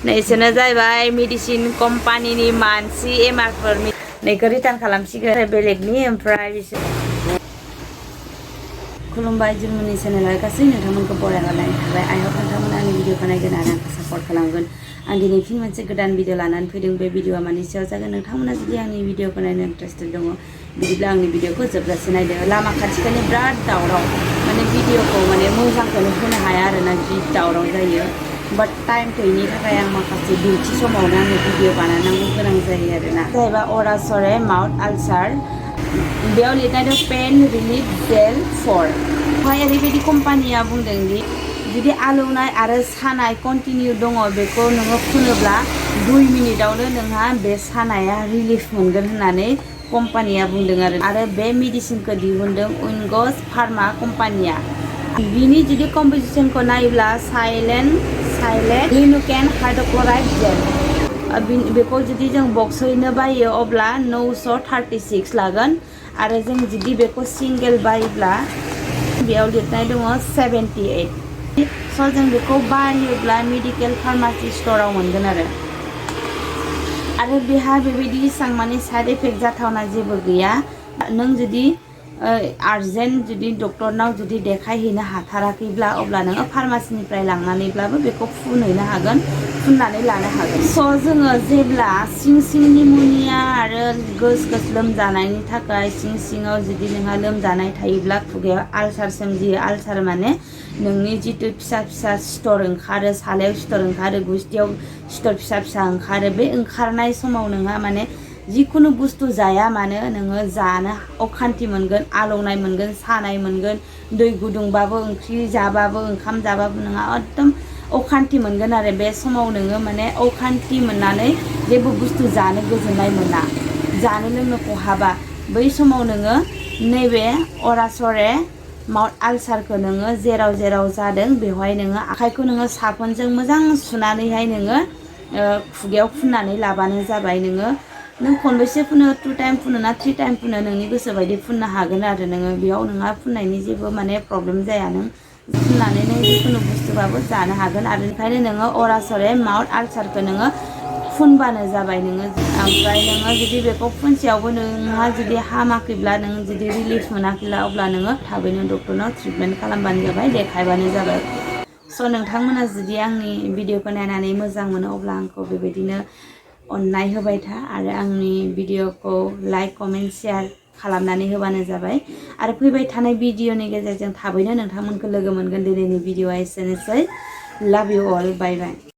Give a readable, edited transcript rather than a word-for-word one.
नैसोनो जाहैबाय मेडिसिन कम्पानिनि मानसि एमआरफोर नैखौ रिटार्न खालामसिगोन बेलेगनि ओमफ्राय बिसोर खुलुमबाय जोंनि चेनेलाव गासै नोंथांमोनखौ बरायनानै थाबाय आइ हप नोंथांमोना आंनि भिडिअखौ नायगोन आरो आंखौ सापर्ट खालामगोन आं दिनै फिन मोनसे गोदान भिडिअ लानानै फैदों बे भिडिअआ मानि सायाव जागोन नोंथांमोना जुदि आंनि भिडिअखौ नायनो इन्टारेस्टेड दङ बिदिब्ला आंनि भिडिअखौ जोबजासे नायदो लामा खाथिखायनो बिराद दावराव माने भिडिअखौ माने मोजांखौनो होनो हाया आरोना जि दावराव जायो बाट टाइम गैयिनि थाखाय आं माखासे डिउटि समावनो आङो भिडिअ बानायनांगौ गोनां जायो आरोना जाहैबाय अरासरे माउथ आलसार बेयाव लिरनाय दं पेन रिलिफ जेल 4 ओमफ्राय ओरैबायदि कम्पानिया बुंदों दि जुदि आलौनाय आरो सानाय कन्टिनिउ दङ बेखौ नोङो फुनोब्ला 2 मिनिटावनो नोंहा बे सानाया रिलिफ मोनगोन होननानै कम्पानिया बुंदों आरो बे मेडिसिनखौ दिहुनदों उइंगस फार्मा कम्पानिया बिनि जुदि कम्प'जिशनखौ नायोब्ला साइलेन्ट लिनुकेन हाइड्रक्लराइड जेल बेखौ जुदि जों बक्सैनो बायो अब्ला 936 लागोन आरो जों जुदि बेखौ सिंगेल बायोब्ला बेयाव लिरनाय दङ 78 स' जों बेखौ बायोब्ला मेडिकेल फार्मासि स्ट'राव मोनगोन आरो बेहा बेबायदि इसां माने साइड इफेक्ट जाथावना जेबो गैया नों जुदि आर्जेन्ट जुदि डक्टरनाव जुदि देखायहैनो हाथाराखैब्ला अब्ला नोङो फार्मासिनिफ्राय लांनानैब्लाबो बेखौ फुनहैनो हागोन फुननानै लानो हागोन स' जोङो जेब्ला सिं निम'निया आरो गोस लोमजानायनि थाखाय सिङाव जुदि नोंहा लोमजानाय थायोब्ला खुगायाव आलसार सोमजियो आलसार माने नोंनि जितु फिसा सिथर ओंखारो सालायाव सिथर ओंखारो गुस्थियाव सिथर फिसा ओंखारो बे ओंखारनाय समाव नोंहा माने जिखुनु बुस्थु जाया मानो नोङो जानो अखान्थि मोनगोन आलौनाय मोनगोन सानाय मोनगोन दै गुदुंबाबो ओंख्रि जाबाबो ओंखाम जाबाबो नोंहा एकदम अखान्थि मोनगोन आरो बे समाव नोङो माने अखान्थि मोननानै जेबो बुस्थु जानो गोजोननाय मोना जानो लोंनो खहाबा बै समाव नोङो नैबे अरासरे माउथ आलसारखौ नोङो जेराव जादों बेवहाय नोङो आखाइखौ नोङो साफोनजों मोजां सुनानैहाय नोङो खुगायाव फुननानै लाबानो जाबाय नों खनबेसे फुनो 2 टाइम फुनो ना 3 टाइम फुनो नोंनि गोसो बायदि फुननो हागोन आरो नोङो बेयाव नोंहा फुननायनि जेबो माने प्रब्लेम जाया नों फुननानै नों जिखुनु बुस्थुबाबो जानो हागोन आरो ओंखायनो नोङो अरासरे माउथ आलसारखौ नोङो फुनबानो जाबाय नोङो ओमफ्राय नोङो जुदि बेखौ फुनसेयावबो नोंहा जुदि हामाखैब्ला नों जुदि रिलिफ मोनाखैब्ला अब्ला नोङो थाबैनो डक्टरनाव ट्रिटमेन्ट खालामबानो जाबाय देखायबानो जाबाय स' नोंथांमोना जुदि आंनि भिडिअखौ नायनानै मोजां मोनो अब्ला आंखौ बेबायदिनो अननाय होबाय था आरो आंनि भिडिअखौ लाइक कमेन्ट शेयार खालामनानै होबानो जाबाय आरो फैबाय थानाय भिडिअनि गेजेरजों थाबैनो नोंथांमोनखौ लोगो मोनगोन दिनैनि भिडिअआ एसेनोसै लाभ इउ अल बाय बाय